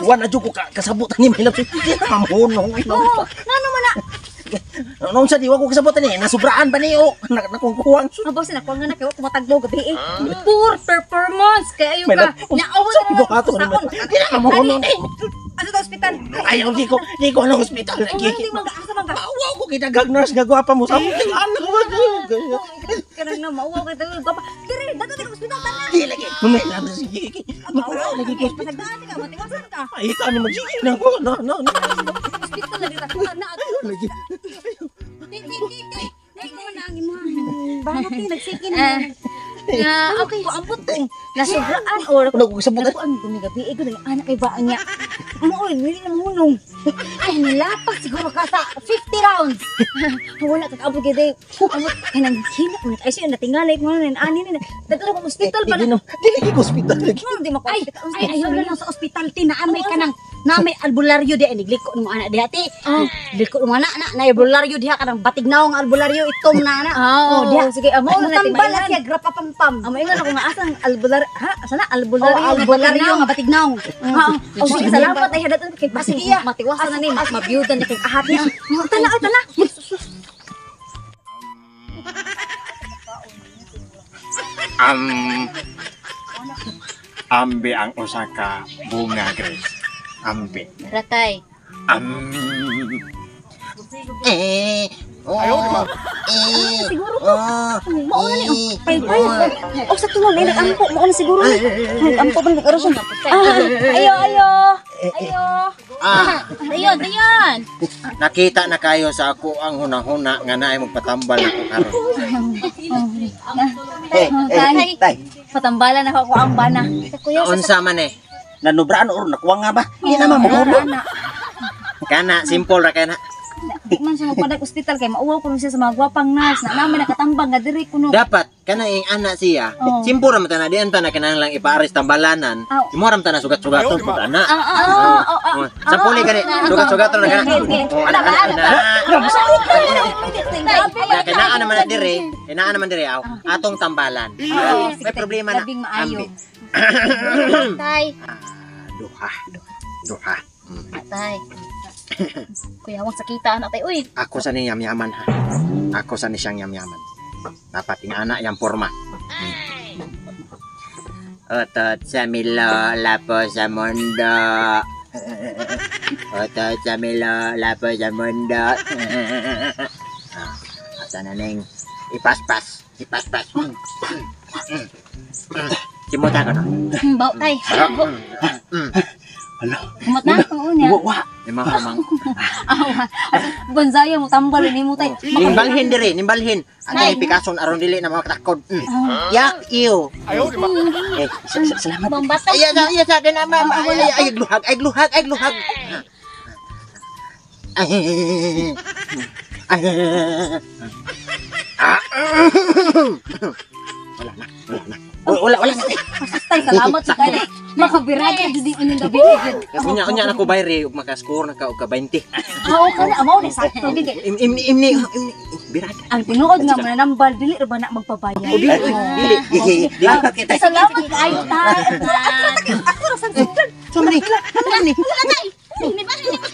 Wa na jud ko kasabot ni my love. Di na mamhunong. Oo, ngano man na? Noon sa di wa ko kasabot ni, nasubraan ba ni o nakungkuwang. Aba sa nakuha nga na kay wa kumatagbo gabi eh. Poor performance kay ayo My ka. love, Naawa sa na buhaton ni lang. Di na mamhunong ni. Asa ta ospital? Ayaw di ko ano hospital Oh, lagi. hindi man ka asa man ka. Maawa ko kita gag nurse nga gwapa mo sa among anak ko. Kanang na mauwaw kay tayo gwapa. Dire, dato ka ospital tanan. Di lagi. May love sige. Maawa lagi ko hospital. Nagdaan ka, matiwasan ka. Ay, ito ni magsige na ko. No, no, no. Hospital na dito. Na Lagi. Ti ti ti ti. Ti mo na ang imuha. Bakit ti nagsiki na? Na ako ambot eh. Nasubraan or Wala ko kasabot. Ako ang gumigabi, eh, gud anak kay ba niya. Mo dili na mahunong. Ay nilapak siguro ka sa 50 rounds. Wala ka kaabot kay day. Amot kay nang hina ko ay siya natingalay ko na ani ni. Daghan ko hospital pa Di na. na. Di lagi ko hospital lagi. Di mo ko Ay, hospital. ay, ayaw na lang sa ospital, ti, naamay ka nang, naamay albularyo diha, nigliko mo anak diha, ti. Liko mo anak, na, na albularyo diha, kanang batignaw nga albularyo, itom na anak. Oh, Oh, diha. sige, amo Ay, na matambal na siya, grapapampam. Amo ingon ako nga asang albular ha asa na albularyo Oh, albularyo nga batignaw. Ha, oh, sige, salamat ay hadat kay basig Sige, ah. matiwasan na ni mabiyudan ni kay ahat niya. Tana, oy, tana. Ambi ang usa ka bunga, Grace. Ambi. Ratay. Eh. Oh. Eh. Siguro Oh. Mao na ni oh. Pay pay. Oh, sa tulo na nag-ampo mao na siguro ni. Nag-ampo ba nag aron. Ayo ayo. Ayo. Ah, Dayon, dayon. nakita na kayo sa ako ang hunahuna nga naay magpatambal ako karon. Eh, eh, tay. Patambalan ako ako ang bana. Kuya sa Unsa man eh? Nanubraan or nakuha nga ba? Di na mamhunong. Kana simple ra kana. Di man siya magpadag ospital kay mauwaw kuno siya sa mga gwapang nurse na namin nakatambang nga diri kuno. Dapat kana ing ana siya. Oh. Simple ra man ta na di anta na kinahanglan ipaaris tambalanan. Aw. Imo ra man ta na sugat-sugaton pud ana. Ah, ah, ah, ah, ah. Oh, sampuli gani sugat-sugaton na kana. Okay, okay. Oh, ana ana ana. Grabe. Na kinaan naman na dire, kinaan naman dire aw atong tambalan. Oh, sige, May problema na. Labing maayo. Ambi. Tay, Ah, duha. Duha. tay. Kuya, wag sakita anak tay. Uy, Ako sa ni yamyaman ha. Ako sa ni siyang yamyaman. Dapat ing anak yang porma. Otot sa milo, lapo sa mundo. Otot sa milo, lapo sa mundo. Ah, asa na ning ipaspas, ipaspas. Simuta ko no. Baw tay. Hala. Humat na ang unya. Wa wa. Lima ko mang. Gonzaya mo tambal ni mo tay. Nimbalhin dire, nimbalhin. Ang pikason aron dili na makatakod. Yak iyo. Eh, salamat. Bambata. Ay, ay, ay, sa akin na, ma'am. Ay, ay, ay, gluhag, ay, gluhag, ay, gluhag. Ay, ay, ay, ah. Wala na, wala na. Wala, wala na. Tay, salamat sa kay. Makabirada jud din unyang gabi. Unya, unya na ko bayre, ug makascore na ka og ka 20. Oo, kana amaw ni sakto gid kay. Im, im, im, im, im, birada. Ang tinuod nga mananambal dili ra ba na magpabayad. O, dili, uy, dili, dili, dili. Salamat kaayo tay. Ako ra sa Sumani, sumani. Ni ba ni ba?